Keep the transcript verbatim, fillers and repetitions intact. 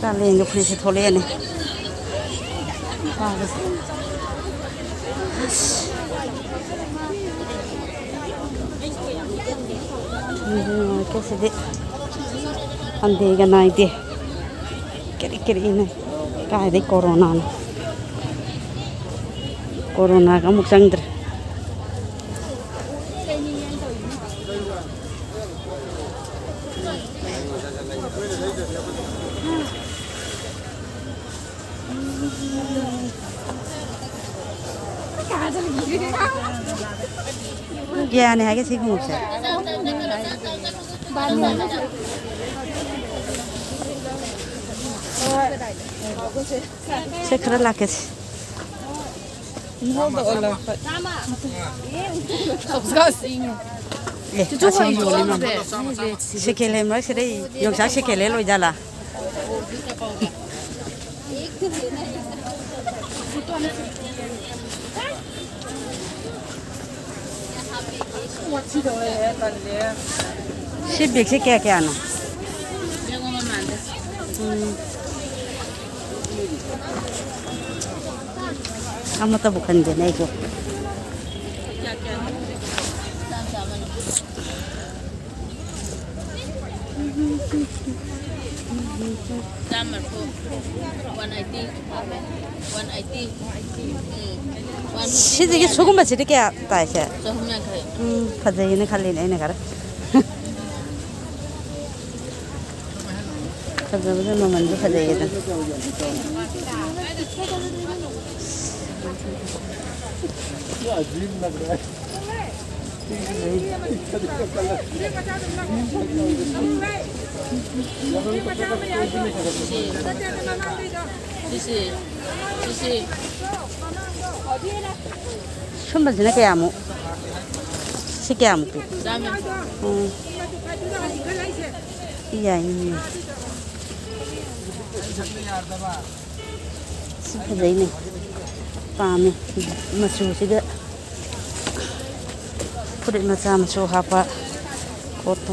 ꯀꯥꯂꯦꯟꯒꯤ ꯐꯨꯔꯤꯠꯁꯦ ꯊꯣꯛꯂꯛꯑꯦꯅꯦ꯫ ꯄꯥꯕꯁꯦ꯫ ꯅꯨꯡꯊꯤꯜ ꯃꯥꯔꯀꯦꯠꯁꯤꯗꯤ ꯁꯟꯗꯦꯒ ꯅꯥꯏꯗꯦ꯫ ꯀꯔꯤ ꯀꯔꯤꯅꯣ? ꯀꯥꯏꯗꯩ ꯀꯣꯔꯣꯅꯥꯅꯣ? ꯀꯣꯔꯣꯅꯥꯒ ꯑꯃꯨꯛ ꯆꯪꯗ꯭ꯔꯦ꯫ ꯀꯌꯥꯅꯤ ꯍꯥꯏꯒꯦ ꯁꯤ ꯈꯣꯡꯎꯞꯁꯦ? ꯁꯦ, ꯈꯔ ꯂꯥꯛꯀꯦꯁꯦ꯫ ꯑꯦ, ꯆꯨꯆꯨ ꯑꯁꯤ ꯍꯣꯏ ꯌꯣꯜꯂꯤ ꯃꯥꯜꯂꯦ꯫ ꯆꯨꯆꯨ ꯁꯦꯀꯦꯟ ꯍꯦꯟ ꯃꯔꯛꯁꯤꯗ ꯌꯣꯡꯆꯥꯛ ꯁꯦꯀꯦꯟ ꯍꯦꯟ ꯑꯣꯏꯖꯥꯠꯂꯥ? ꯁꯤ ꯕꯦꯒꯁꯦ ꯀꯌꯥ ꯀꯌꯥꯅꯣ? ꯎꯝ꯫ ꯑꯃꯠꯇꯕꯨ ꯈꯟꯗꯦꯅꯦ ꯑꯩꯁꯨ꯫ ꯆꯥꯝ ꯃꯔꯤꯐꯨ, ꯋꯥꯟ ꯑꯩꯠꯇꯤ, ꯋꯥꯟ ꯑꯩꯠꯇꯤ꯫ ꯎꯝ, ꯋꯥꯟ ꯐꯤꯐꯇꯤ꯫ ꯁꯤꯁꯤꯒꯤ ꯁꯤꯒꯨꯝꯕꯁꯤꯗꯤ ꯀꯌꯥ ꯇꯥꯏ ꯁꯦ? ꯆꯍꯨꯝ ꯌꯥꯡꯈꯩ꯫ ꯎꯝ, ꯐꯖꯩꯌꯦꯅ ꯈꯜꯂꯤꯅꯦ ꯑꯩꯅ ꯈꯔ꯫ ꯐꯖꯕꯗ ꯃꯃꯜꯁꯨ ꯐꯖꯩꯌꯦꯗ꯫ ꯁꯤꯁꯦ, ꯁꯤꯁꯦ꯫ ꯁꯨꯝꯕꯁꯤꯅ ꯀꯌꯥꯃꯨꯛ? ꯁꯤ ꯀꯌꯥꯃꯨꯛ ꯄꯤ? ꯎꯝ꯫ ꯁꯤ ꯌꯥꯏꯅꯦ꯫ ꯁꯤ ꯐꯖꯩꯅꯦ꯫ ꯄꯥꯝꯃꯦ꯫ ꯃꯆꯨꯁꯤꯒ ꯐꯨꯔꯤꯠ ꯃꯆꯥ ꯃꯆꯨ ꯍꯥꯞꯄ ꯀꯣꯠꯇꯣ꯫